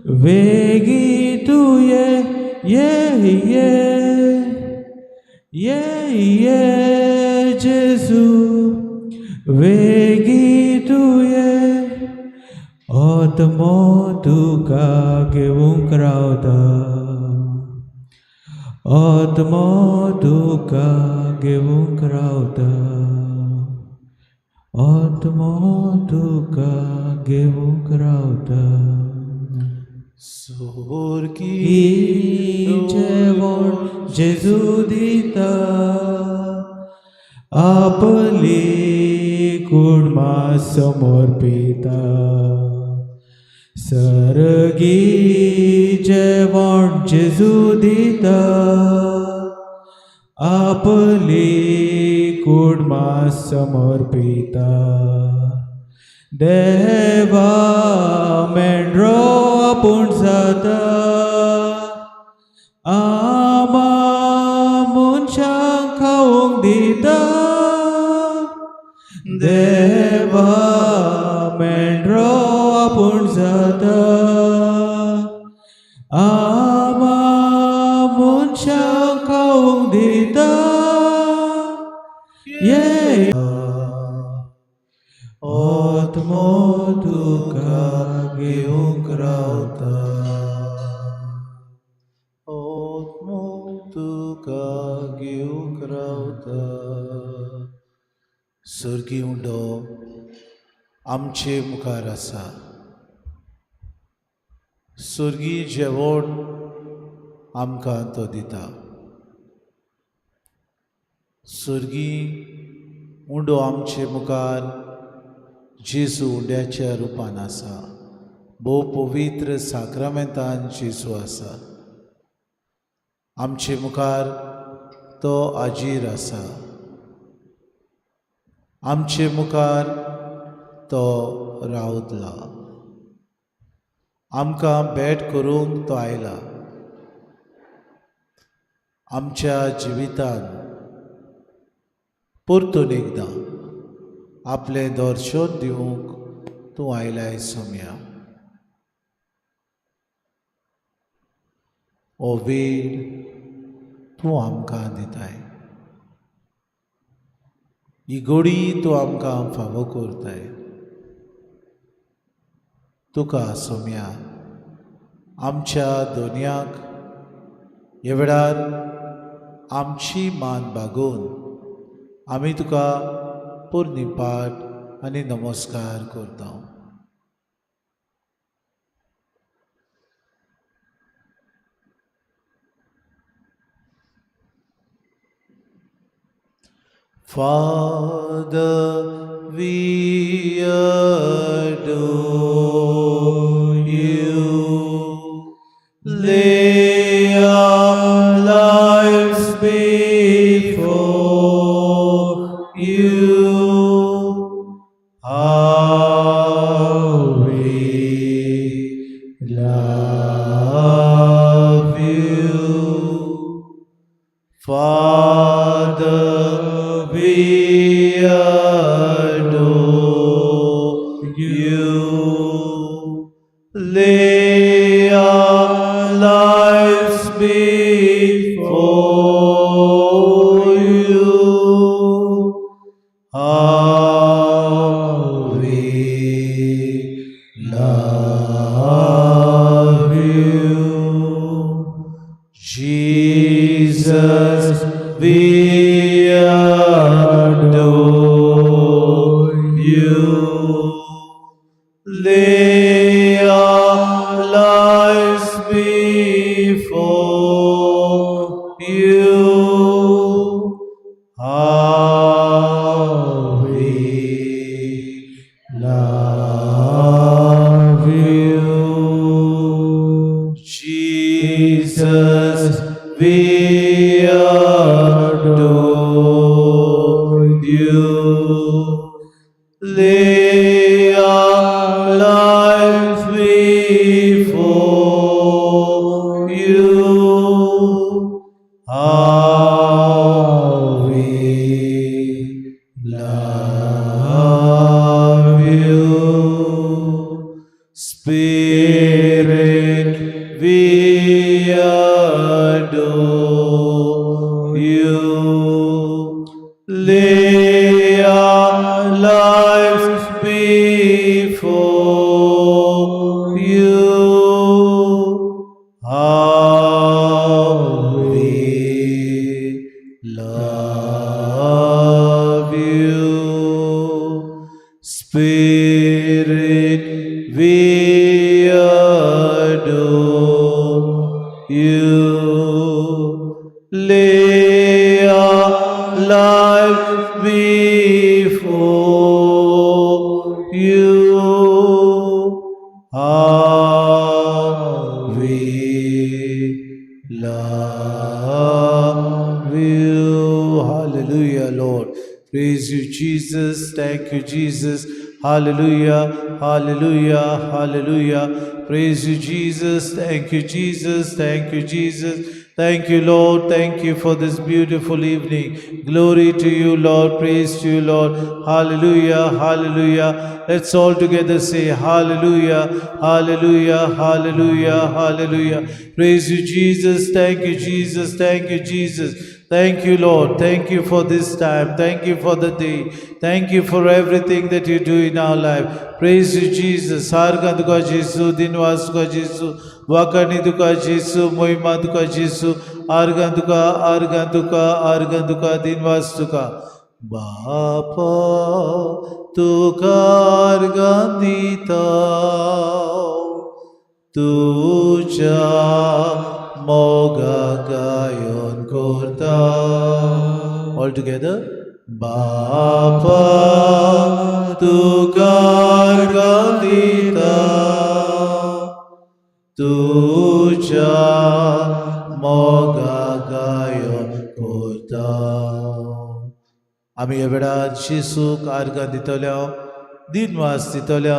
वेगी तुये ये ये ये ये जेजू वेगी तुये आत्मो तुका घेवंक रावता आत्मो तुका घेवंक रावता आत्मो तुका घेवंक रावता. स्वर्गी जेवण जेजू दिता आपली कुडमा समर्पिता सर्गी जेवण जेजू दिता आपली कुडमा समर्पिता. देवा मेंढरो आपूण जाता आमा मनशांक खावंक दिता देवा मेंढरो आपूण जाता आमा मनशांक खावंक दिता. ये आत्मो तुका घेवंक रावता आत्मो तुका घेवंक रावता. स्वर्गी उंडो आमचे मुखार आसा. स्वर्गी जेवण आमकां तो दिता. स्वर्गी उंडो आमचे मुखार जेजू उंड्याच्या रुपान आसा. भोव पवित्र साक्रामेंतान जेजू आसा आमचे मुखार. तो आजीर आसा आमचे मुखार. तो रावतला आमकां भेट करूंक. तो आयला आमच्या जिवितान परतून एकदां आपलें दर्शन दिवंक तूं आयलाय सोम्या. हो वेळ तूं आमकां दिताय, ही गोडी तूं आमकां फावो करताय. तुका सोम्या आमच्या दोनयाक ह्या वेळार आमची मान बागोवन आमी तुका पुर्णिपाठ आनी नमस्कार करता. Father, we adore you. Lay our lives before you. How we love you. Father, we adore you. Lay our lives before you. How we love you. Jesus, we adore you. Lay our lives before you. How we love you. Jesus, we adore you. Lay our lives before you. How we love you. Spirit Spirit, we adore you. Lay our lives before you. How we love you. Spirit, we adore you. Lay our lives before you. How we love you. Hallelujah, Lord. Praise you, Jesus. Thank you, Jesus. Hallelujah, hallelujah, hallelujah. Praise you, Jesus. Thank you, Jesus. Thank you, Jesus. Thank you, Lord. Thank you for this beautiful evening. Glory to you, Lord. Praise to you, Lord. Hallelujah, hallelujah. Let's all together say hallelujah, hallelujah, hallelujah, hallelujah. Praise you, Jesus. Thank you, Jesus. Thank you, Jesus. Thank you, Lord. Thank you for this time. Thank you for the day. Thank you for everything that you do in our life. Praise you, Jesus. आर्गां तुका जेजू, दिनवास तुका जेजू, वाखाणी तुका जेजू, मोहिमा तुका जेजू, आर्गां तुका, आर्गां तुका, आर्गां तुका, दिनवास तुका. बापा तुका आर्गां दिता, तुज्या मोगा गायन करता. All together. बापा तुका आर्गां दिता, तुज्या मोगा गायन करता. आमी ह्या वेळार जेजूक आर्गां दितले, दिनवास दितले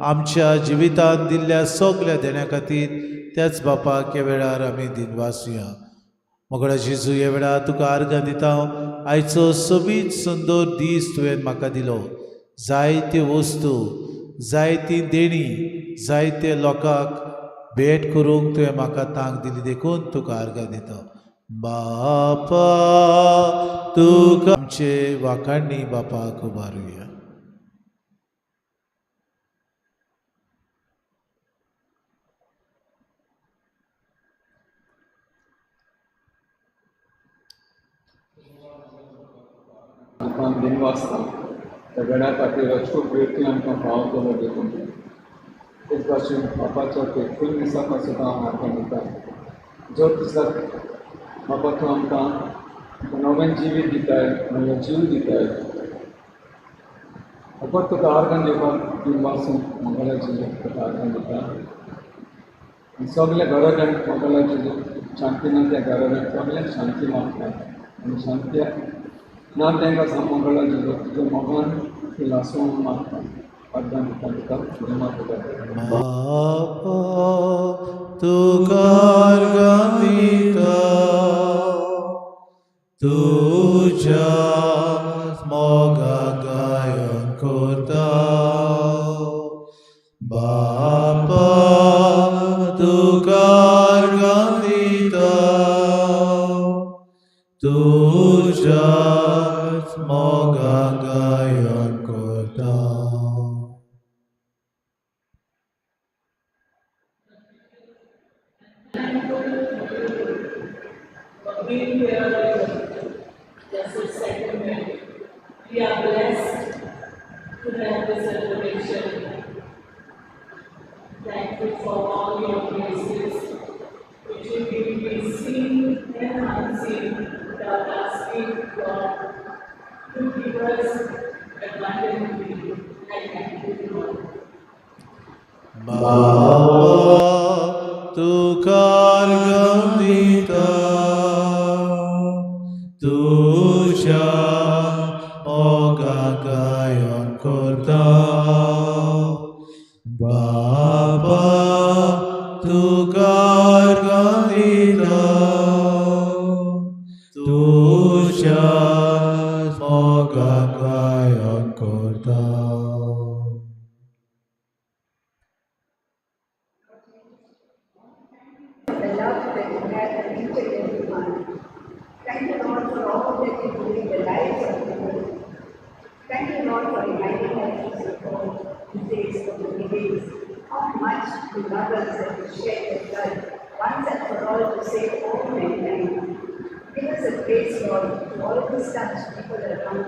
आमच्या जिवितांत दिल्ल्या सगल्या देण्या खातीर. त्याच बापाक ह्या वेळार आमी दिनवासुया. मोगळा जेजू, ह्या वेळार तुका आर्गां दिता. आयचो सोबीत सुंदर दीस तुवें म्हाका दिलो. जायते वस्तू, जायती देणी, जायते लोकांक भेट करूंक तुवें म्हाका तांक दिली, देखून तुका आर्गां दिता. बापा तुका आमचे वाखाणी बापाक उबारुया. आमकां दिनवासता त्या वेळा खातीर अशें व्यक्ती आमकां फावो केलो देखून. तेच भाशेन बापाच्या फेथफूल दिसाक सुद्दां हांव आमकां दिता. जो दिसाक बापा तूं आमकां नवें जिवीत दिताय, नवें जीव दिताय. बापा तुका आर्गां दिवपाक दिनवासून मंगळा जिजू तुका आर्गां दिता. आनी सगल्या घराघरांत मंगळा जिजू शांती ना त्या घराघरांत सगळ्यांक शांती मागता आनी शांती ना तांकां मंगळा जिजू तुज्या मोगान ती लासून मागता. आर्गां दिता तुका देवा तुका. बापा तुका आर्गां दिता, तुज्या मोगा गायन करता. बापा तुका आर्गां दिता, तुज्या मोगा गायन करता. For being here just a second minute. We are blessed to have this adoration. Thank you for all your graces, which you give me seen and unseen, without asking God to give us abundantly. I thank you, Lord. बापा तुका आर्गां दिता, तुज्या मोगा गायन करता. बापा तुका आर्गां दिता, तुज्या मोगा गायन करता. The love that you have for each and every one. Thank you, Lord, for all that you do in the lives of people. Thank you, Lord, for reminding us of all the days of the days, how much you love us and you shed your blood once and for all to save all mankind. Give us a grace, Lord, to always touch people around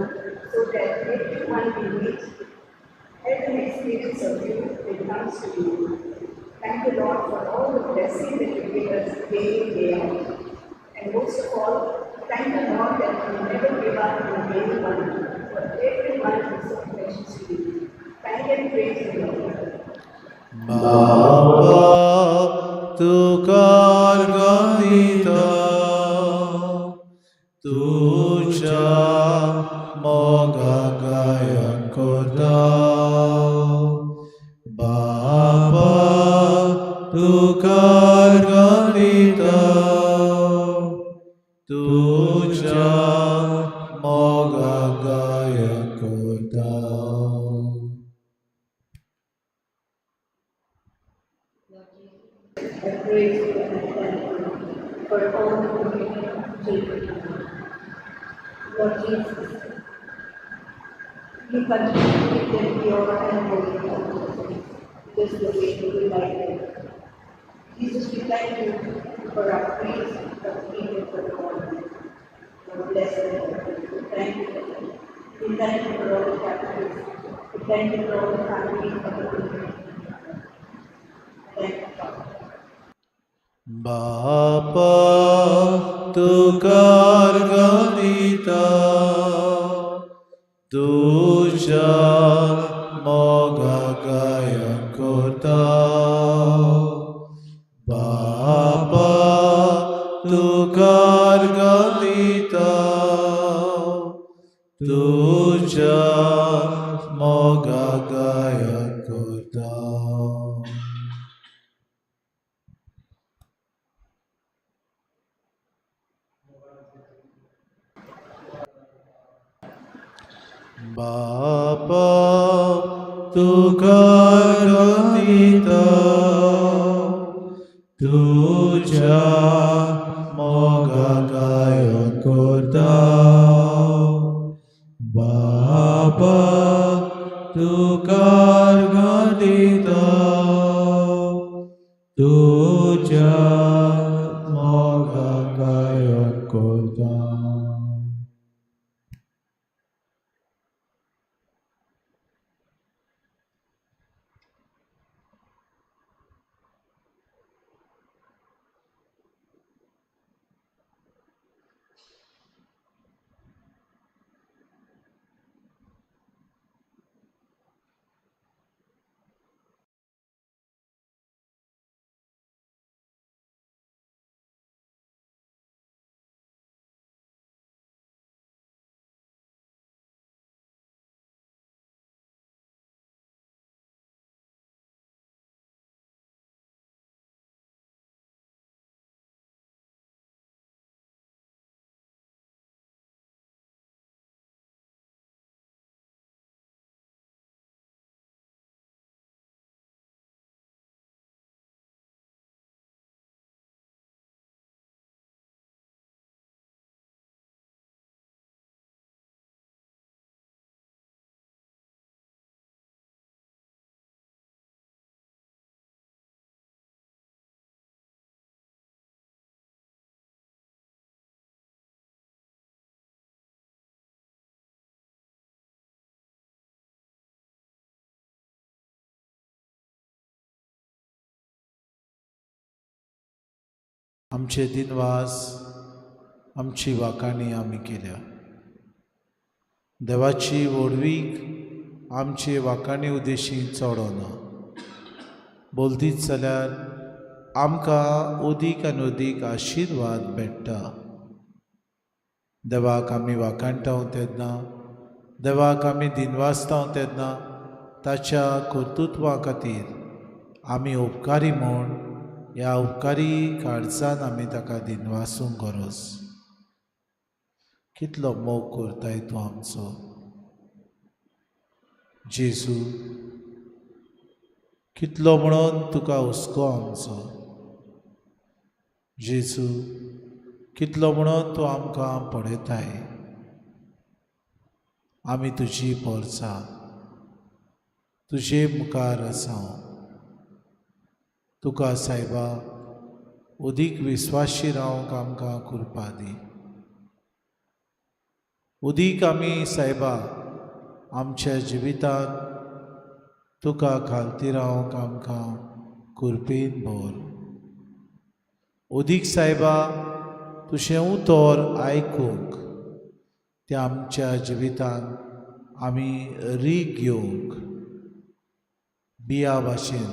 so that everyone we meet has an experience of you and comes to you. Thank you, Lord, for all the blessings that you give us day in, day out. And most of all, thank you, Lord, that you never give up on anyone, for everyone is so precious to you. Thank and praise you, Lord. बापा तुका गायता, तुझ्या मोगा गायन करता. बापा तुका गायता, तुझ्या मोगा गायन करता. I praise you and thank you for all the children. Lord Jesus, you continue to keep them pure and holy, just the way you would like them. Jesus, we thank you for our priests, for people, for all. Lord, bless them. We thank you for them. We thank you for all the Catholics. We thank you for all the families of the people. Thank you, Father. बापा तुका गायता, तुझ्या मोगा गायन करता. बापा तुका गायता, तुझ्या मोगा गायन करता. बापा तुका गायता, तुझ्या मोगा गायन करता. बापा तुका गायता, तुझ्या मोगा गायन करता. आमचे दिनवास, आमची वाखाणी आमी केल्या. देवाची व्हडवीक आमचे वाखाणी उद्देशी चडना. बोलतीच जाल्यार आमकां अदीक आनी अदीक आशिर्वाद मेळटा. देवाक आमी वाखाणटा तेन्ना, देवाक आमी दिनवासता तेन्ना ताच्या कर्तृत्वा खातीर आमी उपकारी म्हूण ह्या उपकारी काळजान आमी ताका दिनवासूंक गरज. कितलो मोग करताय तूं आमचो जेजू. कितलो म्हणून तुका हुस्को आमचो जेजू, कितलो म्हणून तूं आमकां पळयताय। आमी तुजी पोरसां तुजे मुखार आसा। तुका सायबा अदीक विस्वाशी रावंक आमकां कृपा दी। अदीक आमी सायबा आमच्या जिवितांत तुका खालती रावंक आमकां कृपेन भर। अदीक सायबा तुजें उतर आयकूंक तें आमच्या जिवितांत आमी रीग घेवंक बिया भाशेन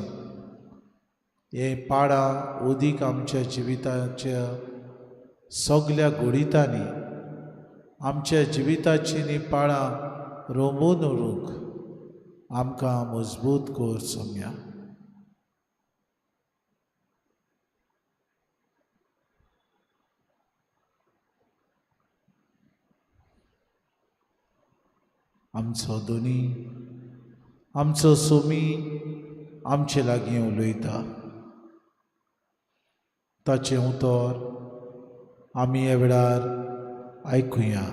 हे पाडां अदीक आमच्या जिविताच्या सगल्या घडितांनी आमच्या जिविताची न्ही पाळां रोमून उरूंक आमकां मजबूत कर सोम्या। आमचो दोनी आमचो सोमी आमचे लागीं उलयता, ताचें उतर आमी ह्या वेळार आयकुया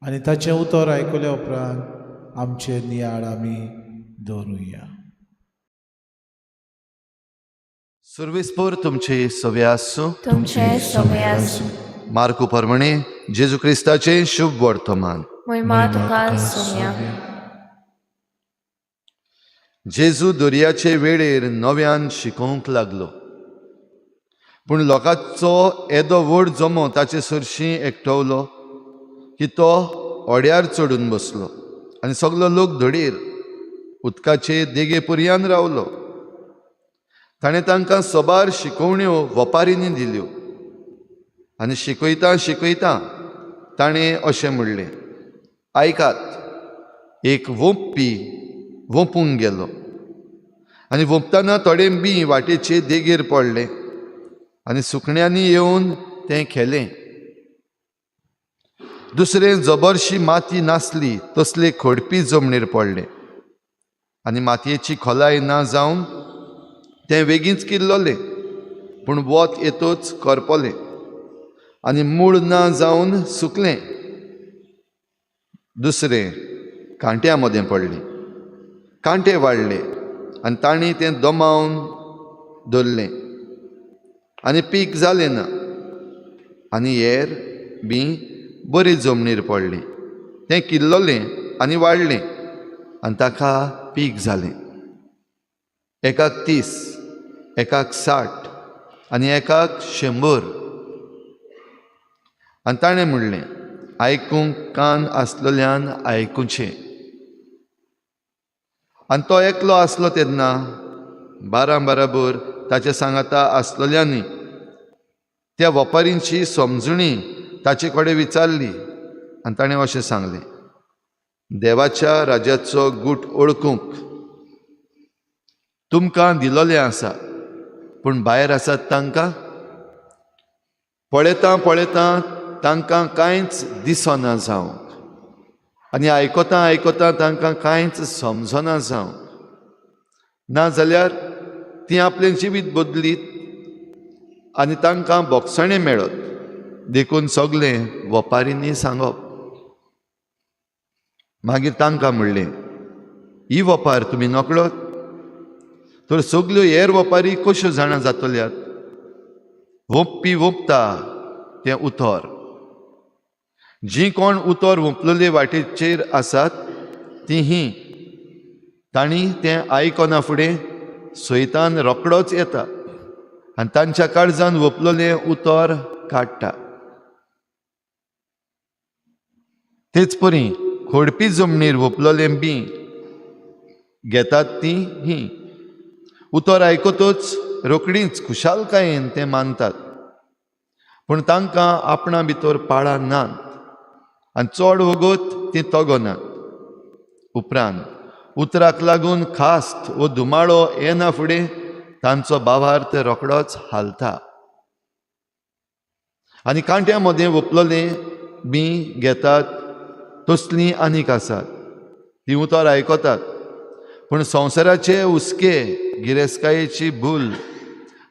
आनी ताचें उतर आयकल्या उपरांत आमचे नियाळ आमी दवरुया। सुर्वेस्पोर तुमचे सवे आसूं। तुमचे सवे आसूं। मार्कू परमणे जेजू क्रिस्ताचे शुभ वर्तमान। महिमा तुका सोम्या। जेजू दर्याचे वेळेर नव्यान शिकोवंक लागलो, पूण लोकांचो येदो व्हड जमो ताचे सरशीं एकटवलो की तो ओड्यार चडून बसलो आनी सगलो लोक धडीर उदकाचे देगे पर्यान रावलो। ताणें तांकां सबार शिकोवण्यो वपारींनी दिल्यो आनी शिकयता शिकयता ताणें अशें म्हणलें, आयकात, एक वोंपपी वोंपूंक गेलो आनी वोंपतना थोडे बी वाटेचे देगेर पडले आनी सुकण्यांनी येवन तें खेलें। दुसरें जबरशी माती नासली तसले खोडपी जमनीर पडले आनी मातयेची खोलाय ना जावन तें वेगींच किल्लोलें, पूण वत येतच करपलें आनी मूळ ना जावन सुकलें। दुसरें कांट्या मदें पडलें, कांटे वाडले आनी तांणी तें दमावन दवरलें आनी पीक जालें ना। आनी हेर बी बरी जमनीर पडलें, तें किल्लोलें आनी वाडलें आनी ताका पीक जालें। एकाक 30, एकाक 60 आनी एकाक 100। आनी ताणें म्हणलें, आयकूंक कान आसलेल्यान आयकुचें। आनी तो एकलो आसलो तेन्ना 12 बराबर ताचे सांगाता आसलेल्यांनी त्या वपारींची समजणी ताचे कडेन विचारली आनी ताणें अशें सांगलें, देवाच्या राज्याचो गूट ओळखूंक तुमकां दिलोलें आसा, पूण भायर आसात तांकां पळयता पळयता तांकां कांयच दिसना जावंक आनी आयकता आयकता तांकां कांयच समजना जावंक, ना जाल्यार तीं आपलें जिवीत बदलीत आनी तांकां बोगसणें मेळत। देखून सगळें वपारींनी सांगप। मागीर तांकां म्हणलें, ही वपार तुमी नकळत तर सगल्यो हेर वपारी कश्यो जाणा जातल्यात? वोंपपी वोंपता तें उतर, जीं कोण उतर वोंपलेले वाटेचेर आसात तीं ही, तांणी तें आयकना फुडें सैतान रोकडोच येता आनी तांच्या काळजान वोंपलेलें उतर काडटा। तेच परी खोडपी जमनीर वोंपलेलें बी घेतात तीं ही, उतर आयकतच रोकडींच खुशालकायेन तें मानतात, पूण तांकां आपणा भितर पाळां नात आनी चड वगत तीं तगनात। उपरांत उतराक लागून खास्त वो धुमाळो येना फुडें तांचो भावार्थ रोकडोच हालता आनी कांट्या मदें वोंपलेलें बी घेतात तसलीं आनीक आसात, तीं उतर आयकतात पूण संवसाराचे हुस्के, गिरेस्तकायेची भूल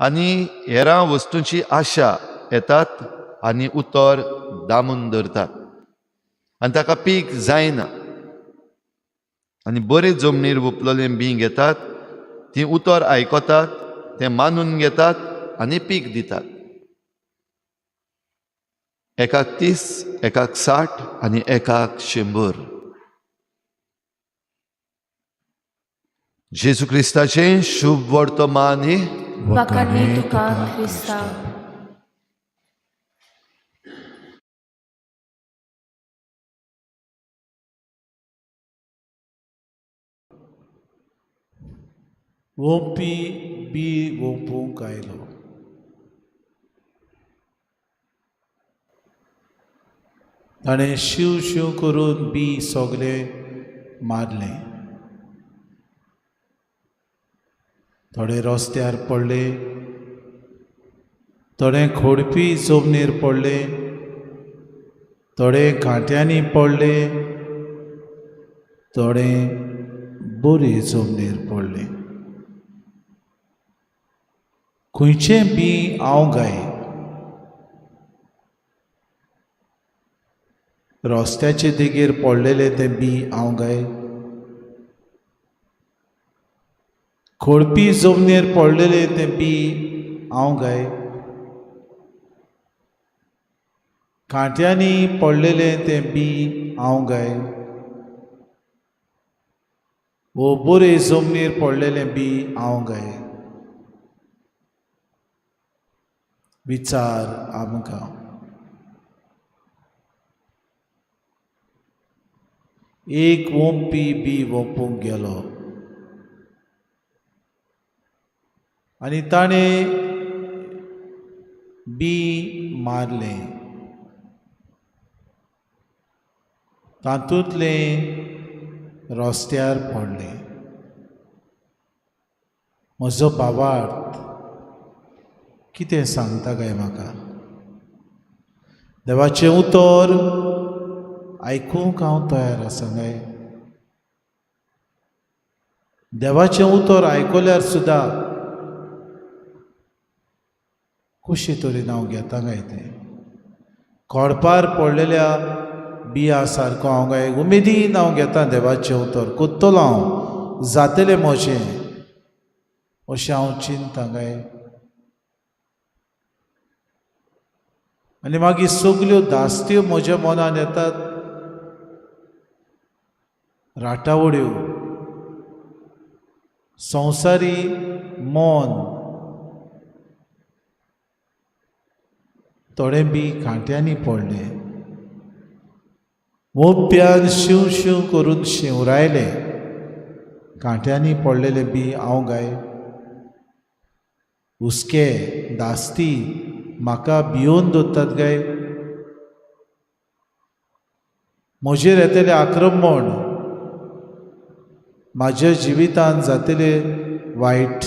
आनी हेरां वस्तूंची आशा येतात आनी उतर दामून धरतात आनी ताका पीक जायना. आनी बरे जमनीर वोपलेलें बीं घेतात, तीं उतर आयकतात, तें मानून घेतात आनी पीक दितात. एकाक 30, एकाक 60 आनी एकाक 100. जेजू क्रिस्ताचें शुभ वर्तमान. वाखाणनी तुका क्रिस्ता. वोंपी बी वोंपूंक आयलो. ताणें शिव शिव करून बी सगलें मारलें. थोडे रस्त्यार पडले, थोडे खोडपी जमनीर पडले, थोडे कांट्यांनी पडले, थोडे बरे जमनीर पडले. खंयचें बी हांव गाय? रस्त्याचे देगेर पडलेलें तें बी हांव गाय? खोडपी जमनीर पडलेलें तें बी हांव गाय? कांट्यांनी पडलेलें तें बी हांव गाय? वो बरे जमनीर पडलेलें बी हांव गाय? विचार आमकां. एक वोंपी बी वोंपूंक गेलो आनी ताणें बी मारलें. तातूंतलें रस्त्यार पडलें. म्हजो भावार्थ कितें सांगता काय म्हाका? देवाचें उतर आयकूंक हांव तयार आसा काय? देवाचें उतर आयकल्यार सुद्दां कशे तरेन हांव घेता काय तें? कोडपार पडलेल्या बियां सारको हांव काय उमेदीन हांव घेता देवाचें उतर, कोत्तलो हांव, जातलें म्हजें अशें हांव चिंता काय? आनी मागीर सगल्यो दास्त्यो म्हज्या मनान येतात, राटावळ्यो, संवसारी मन, थोडे बी कांट्यांनी पडले, मोप्यान शिंव शिंव करून शिंवरायले. कांट्यांनी पडलेले बी हांव गाय? हुस्के दास्ती म्हाका भियोवन दवरतात काय? म्हजेर येतलें आक्रमण, म्हाज्या जिवितान जातलें वायट,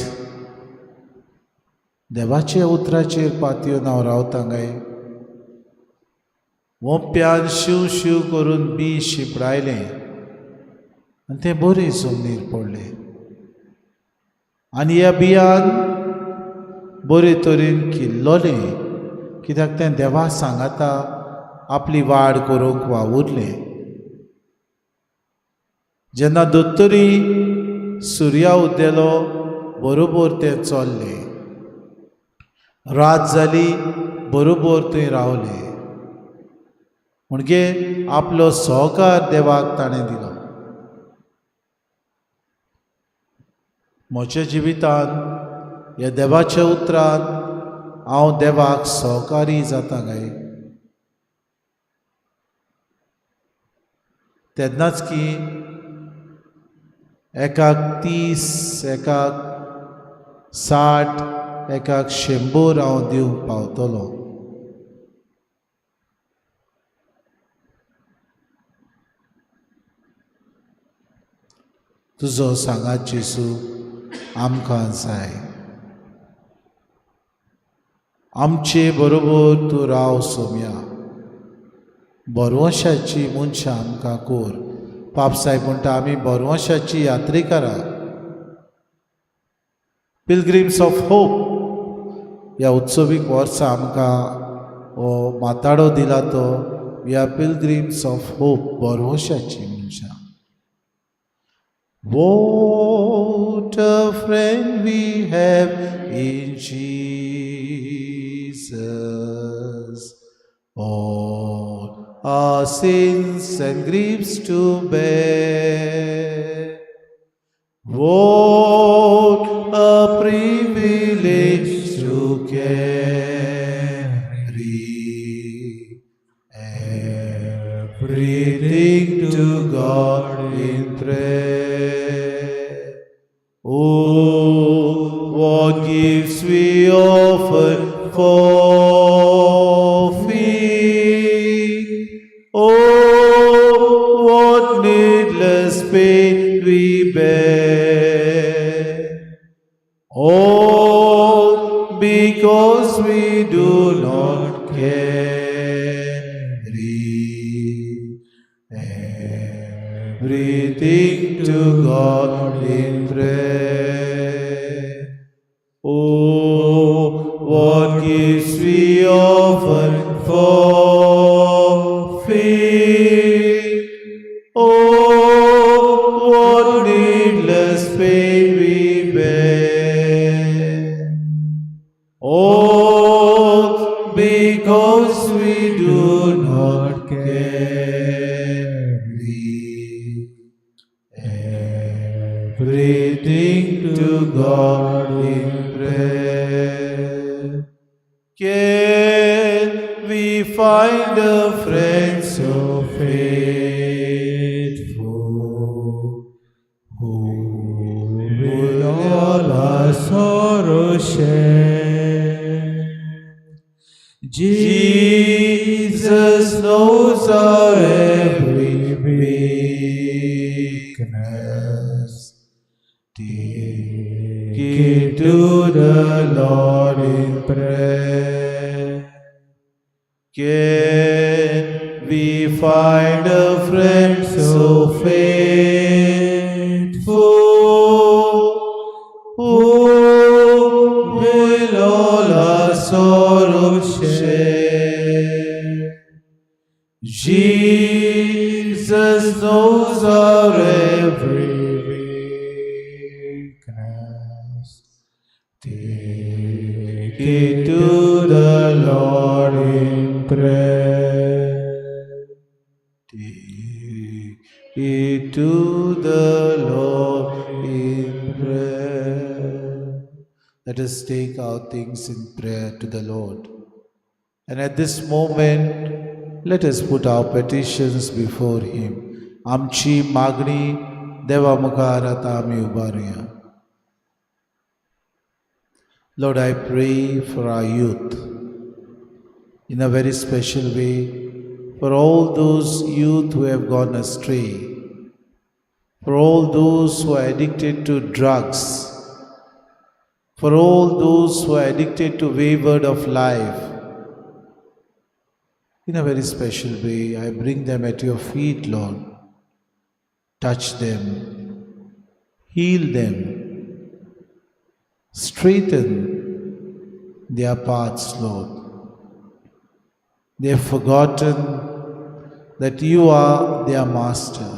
देवाच्या उतराचेर पातयेवन हांव रावता काय? मोप्यान शिव शिव करून बी शिंपडायलें आनी तें बरें जमनीर पडलें आनी ह्या बियान बरे तरेन किल्लोलें, कित्याक तें देवा सांगाता आपली वाड करूंक वावुरलें. जेन्ना दोतोरी सुर्या उदेलो बरोबर तें चल्लें, रात जाली बरोबर थंय रावलें. म्हणजे आपलो सहकार देवाक ताणें दिलो. म्हज्या जिवितांत ह्या देवाच्या उतरान हांव देवाक सहकारी जाता काय? तेन्नाच की एकाक 30, एकाक 60, एकाक 100 हांव दिवंक पावतलो. तुजो सांगात जेजू आमकां जाय. आमचे बरोबर तूं राव सोम्या. बरवंशाची मनशां आमकां कोर. पापसाय म्हणटा आमी बरवंशाची यात्रेकारां. पिलग्रिम्स ऑफ होप ह्या उत्सवीक वर्सा आमकां हो माताडो दिला तो we are pilgrims of hope, भरवशाची मनशां. What a friend we have in Jesus, all our sins and griefs to bear. What a privilege to carry everything to God in prayer. Oh, what gifts we often forfeit. Oh, what needless pain we bear. All because we do not carry everything to God in prayer. Oh, what gifts we often forfeit. Oh, what needless pain we bear. All because we do not carry everything to God in prayer. Can we find a friend so faithful who will all our sorrow share? Jesus knows our every weakness. Take it to the Lord in prayer. Can we find a friend so faithful who will all our sorrows share? Jesus knows our every weakness. Take Take it to the Lord in prayer. Take it to the Lord in prayer. Let us take our things in prayer to the Lord. And at this moment, let us put our petitions before Him. आमची मागणी देवा मुखार आतां आमी उबारुया. Lord, I pray for our youth in a very special way, for all those youth who have gone astray, for all those who are addicted to drugs, for all those who are addicted to wayward of life. In a very special way, I bring them at your feet, Lord. Touch them, heal them, straighten their paths, Lord. They have forgotten that you are their master.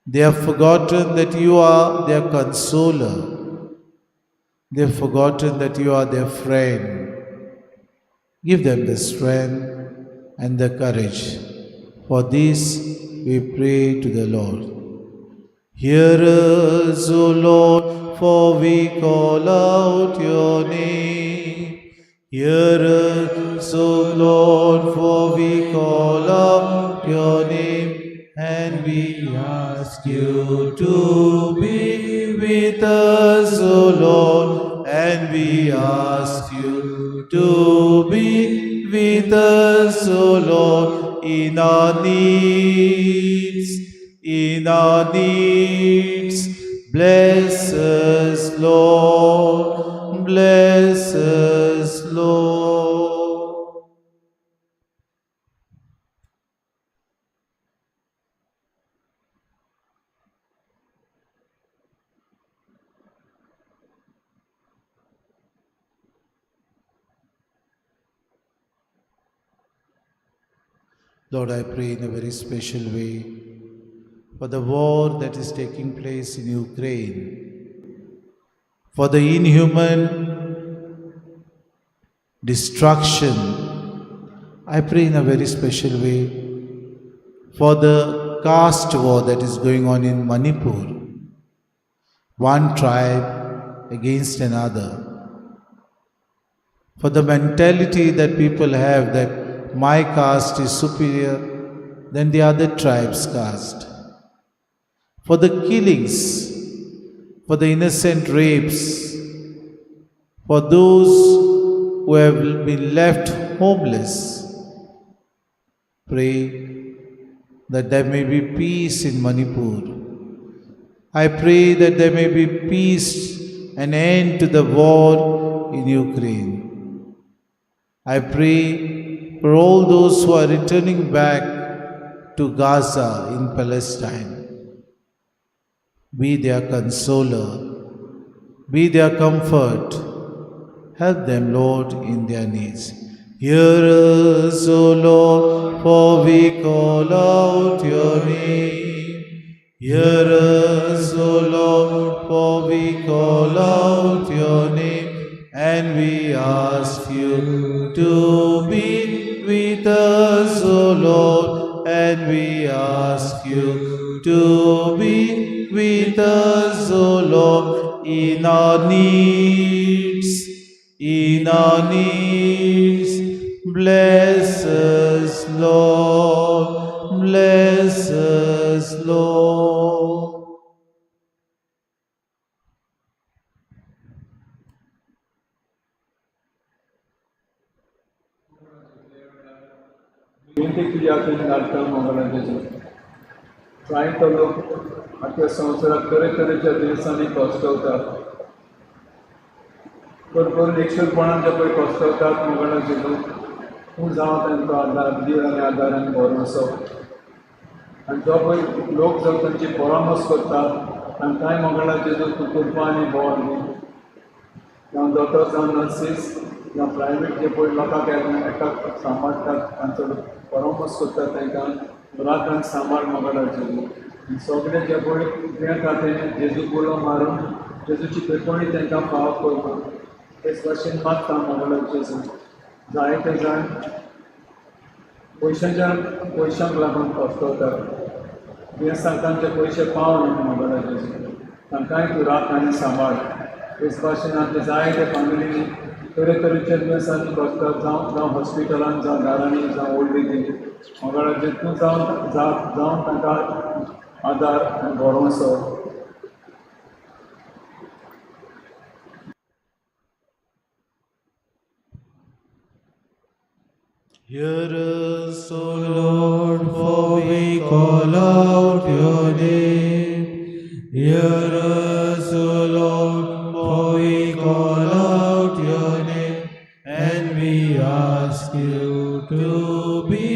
They have forgotten that you are their consoler. They have forgotten that you are their friend. Give them the strength and the courage. For this we pray to the Lord. Hear us, O Lord, for we call out your name. Hear us, O Lord, for we call out your name, and we ask you to be with us, O Lord, and we ask you to be with us, O Lord, in our needs, in our needs. Bless us, Lord, bless us, Lord. Lord, I pray in a very special way for the war that is taking place in Ukraine, for the inhuman destruction. I pray in a very special way for the caste war that is going on in Manipur, one tribe against another. For the mentality that people have that my caste is superior than the other tribe's caste. For the killings, for the innocent rapes, for those who have been left homeless. Pray that there may be peace in Manipur. I pray that there may be peace and end to the war in Ukraine. I pray for all those who are returning back to Gaza in Palestine. Be their consoler, be their comfort. Help them, Lord, in their needs. Hear us, O Lord, for we call out your name. Hear us, O Lord, for we call out your name, and we ask you to be with us, O Lord, and we ask you to be with us, O Lord, in our needs, in our needs. Bless us, Lord, bless us, Lord. विनंती तुज्या हातीन घालता मंगळा जेजू. जायतो लोक आख्या संवसाराक तरेतरेच्या दुयेंसांनी कश्टवतात, भरपूर एकसुरपणान जे पळय कश्टवतात. मंगळा जेजू, तूं जावं तांकां आदार, धीर आनी आदार आनी भरवंसो. आनी जो पळय लोक जो तांची परामर्श करतात तांकांय मंगळा जेजू तूं कृपा आनी भर दी. जावं दोतोर, जावं नर्सीस, जावं प्रायवेट जे पळय लोकांक एका सांबाळटात, तांचो परामर्श करतात, तांकां रात आनी सांबाळ मंगळा जेजू. आनी सगळे जे पळय दुयेंत आहा ते जेजू उलो मारून जेजूची कृपणी तांकां फाव करता तेच भाशेन मागता मंगळा जेजू. जायते जाण पयशांच्या पयशांक लागून कश्टवतात, दुयेंसांक तांचे पयशे पावना मंगळा जेजू, तांकांय तूं राख आनी सांबाळ. तेच भाशेन आमचे जायते फॅमिलीनी तरेतरेचे दुयेंसांनी कश्टात, जावं जावं हॉस्पिटलान, जावं घरांनी, जावं ओल्ड एजीन. मंगळा जेजू, तूं जावन जावन तांकां आदार आनी भरवंसो. Hear us, O Lord, for we call out your name. Hear us, O Lord, for we call out your name, and we ask you to be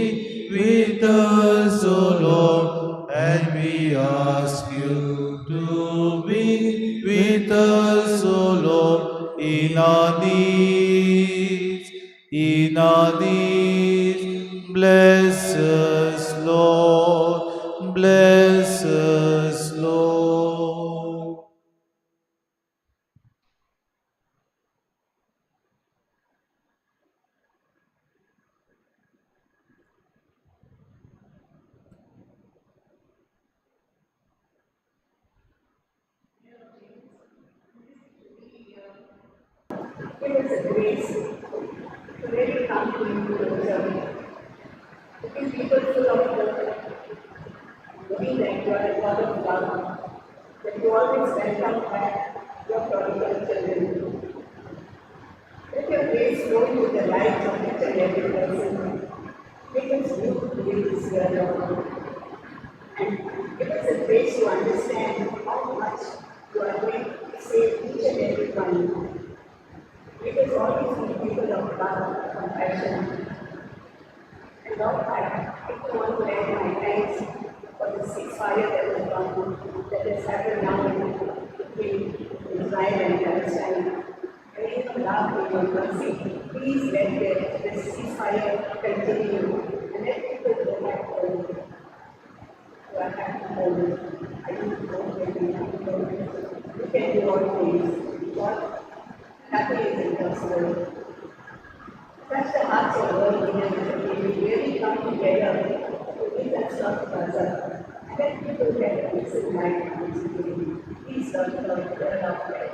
with us, O Lord, and we ask you to be with us, O Lord, in our needs, in our needs. Bless us, Lord, bless us, Lord. Give us a grace to really come to you closer, to be people full of hope, knowing that you are a God of love, that you always welcome back your prodigal children. Let your grace flow into the lives of each and every person. Make us new during this year, Lord. And give us the grace to understand how much you are going to save each and every one. Let us always be people of love, compassion. And Lord, I want to add my thanks for the ceasefire that has gone, that has happened now between Israel and Palestine. And in your love and your mercy, please let the ceasefire continue and let people go back moment. I don't know when we have to. You can do all things. God, nothing is impossible. Touch the hearts of world leaders that they will really come together to give that sort of Gaza. And that people can have a peaceful life and security. Please, Lord God, hear our prayer.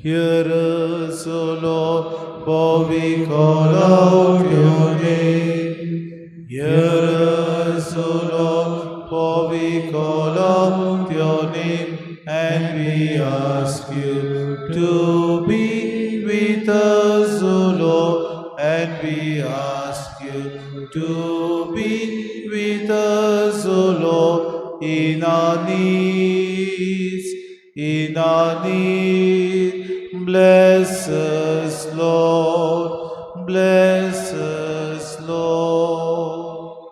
Hear us, O Lord, for we call out your name. Hear us, O Lord, for we call out your name, and we ask you to be with us, O Lord, and we ask you to be with us, O Lord, in our needs, in our need. Bless us, Lord, bless us, Lord.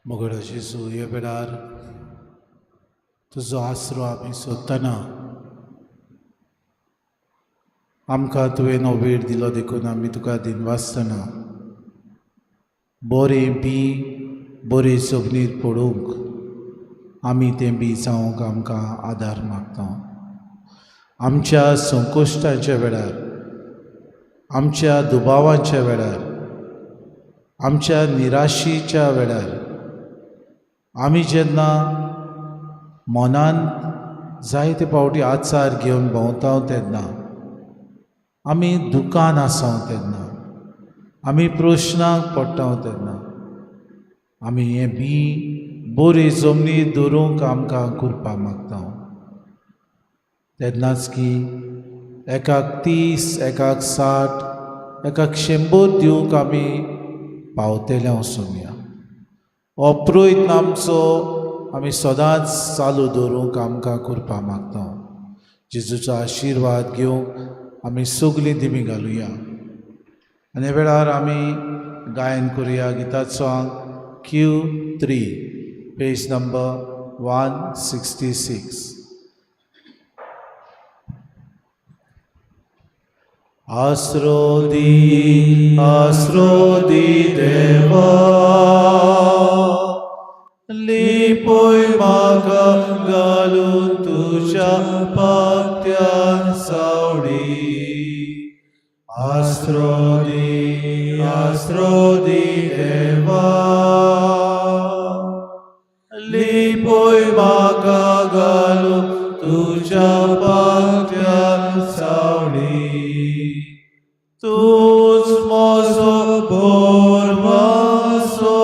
मोगडो जेजू, ह्या वेळार तुजो आसरो आमी सोदतना आमकां तुवें हो वेळ दिलो देखून आमी तुका दिनवासतना बरें बी बरें जमनीर पडूंक आमी तें बी जावंक आमकां आदार मागता. आमच्या संकश्टांच्या वेळार, आमच्या दुबावांच्या वेळार, आमच्या निराशेच्या वेळार आमी जेन्ना मनान जायते फावटी आचार घेवन भोंवता तेन्ना, आमी दुकान आसा तेन्ना, आमी प्रश्नाक पडटा तेन्ना, आमी हें बी बरी जमनी दवरूंक आमकां कृपा मागता. तेन्नाच की एकाक 30, एकाक 60, एकाक 100 दिवंक आमी पावतले वचुया. हो प्रयत्न आमचो आमी सदांच चालू दवरूंक आमकां कृपा मागता. जेजूचो आशिर्वाद घेवंक आमी सगलीं दिमी घालुया. आनी वेळार आमी गायन करुया गिताचो आंक Q3, page number 166. आसरो दी, आसरो दी देवा, लिपोय म्हाका घालून तुज्या पात्यान सावळी. आसरो दी, आसरो दी देवा, लिपोय म्हाका घालून तुज्या पात्यान सावळी. तूच म्हजो भरवंसो,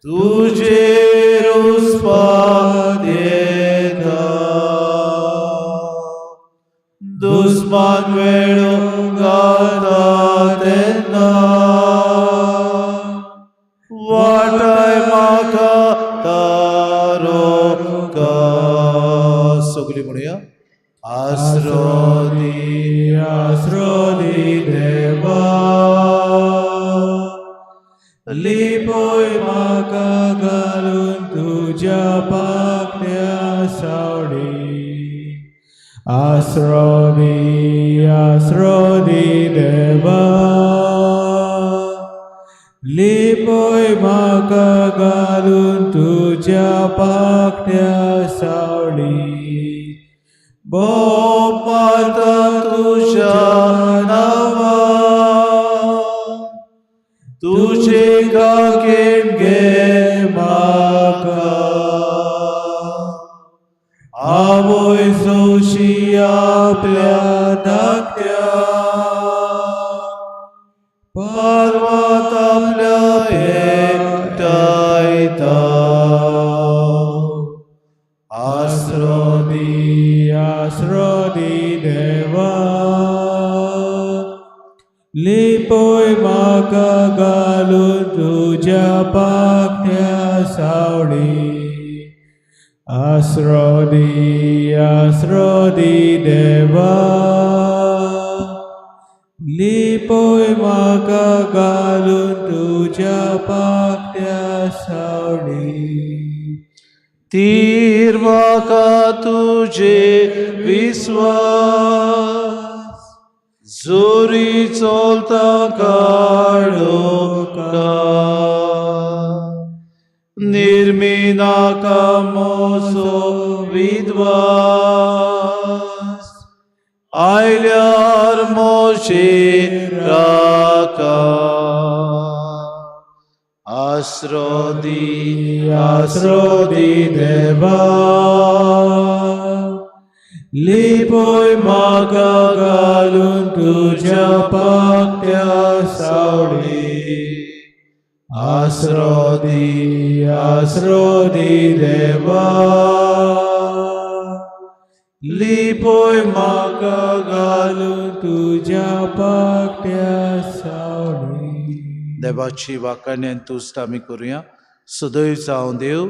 तुजेर उस्पाद येता. दुस्मान वेळो घालता तेन्ना वाटाय म्हाका तारोका. सगळीं म्हणुया. आसरो दी, आसरो दी देवा, लिपोय म्हाका घालून तुज्या पाकट्या सावळी. आसरो दी, आसरो दी देवा, लिपोय म्हाका घालून तुज्या पाकट्या सावळी. बोब मारता तुज्या नांवा, तुजे काकेन घे म्हाका. आवय जोशी आपल्या धाकट्या, पालवात आपल्या एकठांयता. आसरो दी, आसरो दी देवा, लिपोय म्हाका घालून तुज्या पाकट्या सावळी. आसरो दी, आसरो दी देवा, लिपोय म्हाका घालून तुज्या पाकट्या सावळी. तीर म्हाका तुजे विस्वास, जोरी चलता काळोखा. निर्मिनाका म्हजो विद्वास, आयल्यार म्हजेर राखा. आसरो दी, आसरो दी देवा, लिपोय म्हाका घालून तुज्या पाकट्या सावळी. आसरो दी, आसरो दी देवा, लिपोय म्हाका घालून तुज्या पाकट्या सावळी. देवाची वाखाण्यान तुस्त आमी करुया. सदैव जावं देव.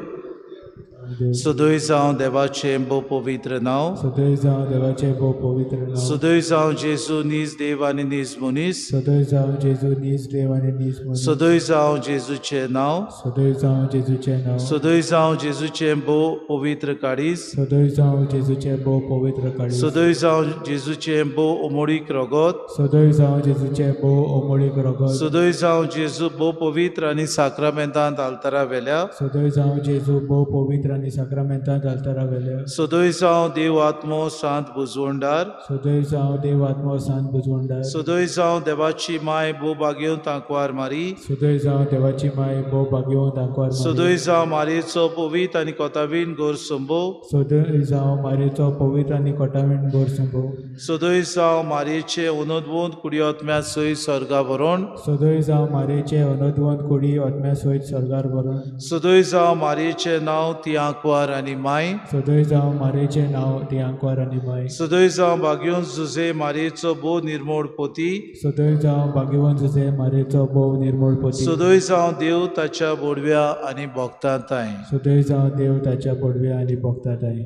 देव। सदय जावं देवाचें भोव पवित्र नांव। सदय जावं देवाचें भोव पवित्र नांव। सदय जावं जेजू नीज देव आनी नीज मनीस। सदय जावं जेजू नीज देव आनी नीज मनीस। सदय जावं जेजूचें नांव। सदय जावं जेजूचें नांव। सदय जावं जेजूचें भोव पवित्र काळीज। सदय जावं जेजूचें भोव पवित्र काळीज। सदय जावं जेजूचें भोव अमोळीक रगत। सदय जावं जेजूचें भोव अमोळीक रगत। सदय जावं जेजू भोव पवित्र आनी साक्रामेंतांत आल्तारा वेल्या। सदय जावं जेजू भोव पवित्र आनी साक्रामेंतांत आल्तारा वेल्या। सदय जावं देव आत्मो सांत बुजवंडार। सदय जावं देव आत्मो सांत बुजवंडार। सदय जावं देवाची माय भोव भाग्यवंत आंकवार मारी। सदय जावं देवाची माय भोव भाग्यवंत आंकवार मारी। सदय जावं मारयेचो पवित्र आनी कोतावीन गोर संभव। सदय जावं मारयेचो पवित्र आनी कोतावीन गोर संभव। सदय जावं मारयेचे अनोदवंत कुडी आत्म्या सयत स्वर्गा व्हरोन। सदय जावं मारयेचे अनोदवंत कुडी आत्म्या सयत स्वर्गार व्हरोन। सदय जावं मारयेचें नांव ती आंकवार आनी माय। सदय जावं मारयेचें नांव ती आंकवार आनी माय। सदय जावं भाग्यवंत जुझे मारयेचो भोव निर्मोळ पोती। सदय जावं भाग्यवंत जुझे मारयेचो भोव निर्मोळ पोती। सदय जावं देव ताच्या बोडव्या आनी भक्तां तांय। सदय जावं देव ताच्या बोडव्या आनी भक्तां तांय।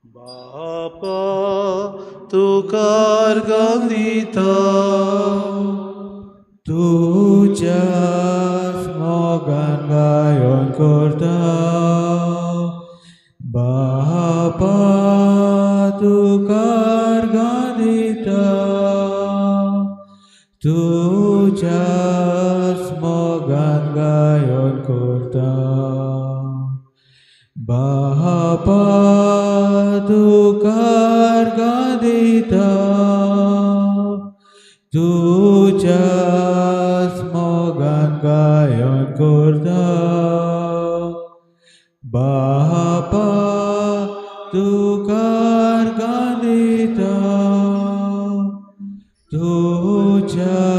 बापा तुकार गंदिता तुज्याच मोगान गायन करता। बापा तुकार गांदिता तुज्याच मोगान गायन करता। बापा तुकार गांदिता तुज्याच मोगान गायन करता। बापा तुकार गांदिता तुज्याच